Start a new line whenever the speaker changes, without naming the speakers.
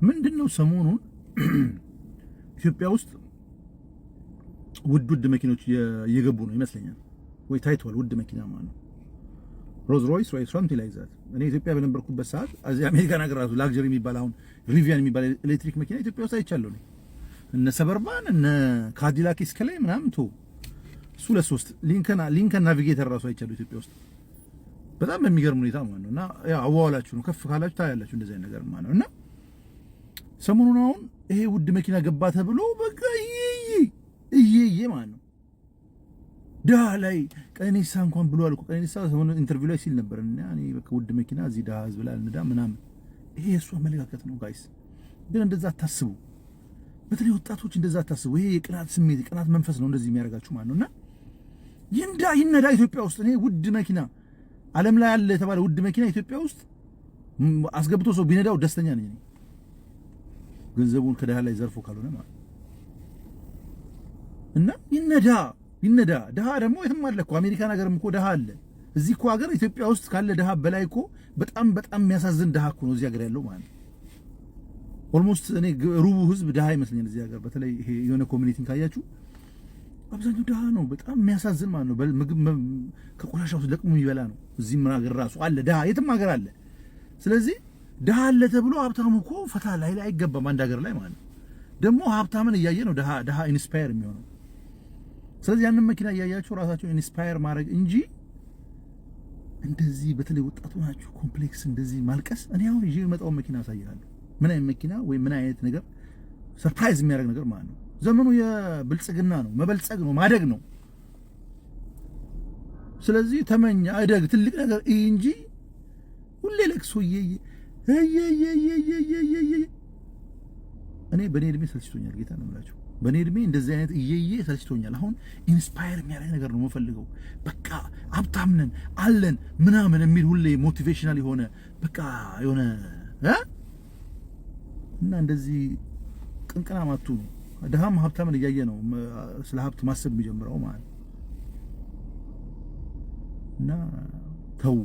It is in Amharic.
ምንድን ነው፣ ሰሞኑን ኢትዮጵያ ውስጥ ውድ ውድ መኪኖች እየገቡ ነው ይመስለኛል፣ ወይ ታይቷል። ውድ መኪና ማለት ነው፣ Rolls Royce ወይ something like that። እኔ ኢትዮጵያ በነበርኩበት ሰዓት እዚህ አሜሪካን ሀገር ራሱ luxury የሚባል፣ አሁን Rivian የሚባል ኤሌክትሪክ መኪና ኢትዮጵያ ውስጥ አይቻለሁ እኔ። እነ Suburban፣ እነ Cadillac Escalade ምናምን ቶ እሱ ለሶስት Lincoln Navigator ራሱ አይቻለሁ ኢትዮጵያ ውስጥ በጣም በሚገርም ሁኔታ ማለት ነው። እና ያው አዋዋላችሁ ነው፣ ከፍ ካላችሁ ታያላችሁ እንደዚህ አይነት ነገር ማለት ነው። እና ሰሞኑን አሁን ይሄ ውድ መኪና ገባ ተብሎ በቃ እየየ ማለት ነው። ድሃ ላይ ቀነኒሳ እንኳን ብሏል እኮ። ቀነኒሳ ሰሞኑን interview ላይ ሲል ነበር፣ እና እኔ በቃ ውድ መኪና እዚህ ድሃ ህዝብ ላይ አልነዳ ምናምን። ይሄ የእሱ አመለካከት ነው guys። ግን እንደዛ አታስቡ። በተለይ ወጣቶች እንደዛ አታስቡ። ይሄ የቅናት ስሜት፣ የቅናት መንፈስ ነው እንደዚህ የሚያደርጋችሁ ማለት ነው። እና ይንዳ ይነዳ ኢትዮጵያ ውስጥ። እኔ ውድ መኪና፣ ዓለም ላይ ያለ የተባለ ውድ መኪና ኢትዮጵያ ውስጥ አስገብቶ ሰው ቢነዳው ደስተኛ ነኝ እኔ። ገንዘቡን ከድሃ ላይ ዘርፎ ካልሆነ ማለት። እና ይነዳ ይነዳ። ድሃ ደግሞ የትም አለ እኮ፣ አሜሪካን ሀገርም እኮ ድሃ አለ። እዚህ እኮ ሀገር ኢትዮጵያ ውስጥ ካለ ድሃ በላይ እኮ በጣም በጣም የሚያሳዝን ድሃ እኮ ነው እዚህ ሀገር ያለው ማለት ነው። Almost እኔ ሩቡ ህዝብ ድሃ ይመስለኛል እዚህ ሀገር። በተለይ ይሄ የሆነ community ን ካያችሁ አብዛኛው ድሃ ነው። በጣም የሚያሳዝን ማለት ነው። ምግብ ከቆሻሻ ውስጥ ለቅሞ የሚበላ ነው። እዚህም ሀገር ራሱ አለ ድሃ፣ የትም ሀገር አለ። ስለዚህ ድሃ አለ ተብሎ ሀብታሙ እኮ ፈታ ላይ አይገባም አንድ ሀገር ላይ ማለት ነው። ደግሞ ሀብታምን እያየ ነው ድሃ ድሃ inspire የሚሆነው። ስለዚህ ያንን መኪና እያያችሁ ራሳቸውን inspire ማድረግ እንጂ እንደዚህ በተለይ ወጣቱ ናችሁ complex እንደዚህ ማልቀስ። እኔ አሁን ይዤ የመጣውን መኪና አሳይሃለሁ። ምን አይነት መኪና ወይ ምን አይነት ነገር፣ surprise የሚያደርግ ነገር ማለት ነው። ዘመኑ የብልጽግና ነው፣ መበልጸግ ነው፣ ማደግ ነው። ስለዚህ ተመኝ፣ እደግ፣ ትልቅ ነገር እይ እንጂ ሁሌ ለቅሶ እየየ እየየየየየየ። እኔ በእኔ እድሜ ሰልችቶኛል። ጌታ ነው የምላችሁ። በእኔ እድሜ እንደዚህ አይነት እየየ ሰልችቶኛል። አሁን inspire የሚያደርግ ነገር ነው የምፈልገው። በቃ ሀብታም ነን አለን ምናምን የሚል ሁሌ motivational የሆነ በቃ የሆነ እና እንደዚህ ቅንቅና ማቱ ነው። ድሃም ሀብታምን እያየ ነው ስለ ሀብት ማሰብ የሚጀምረው ማለት ነው። እና ተው።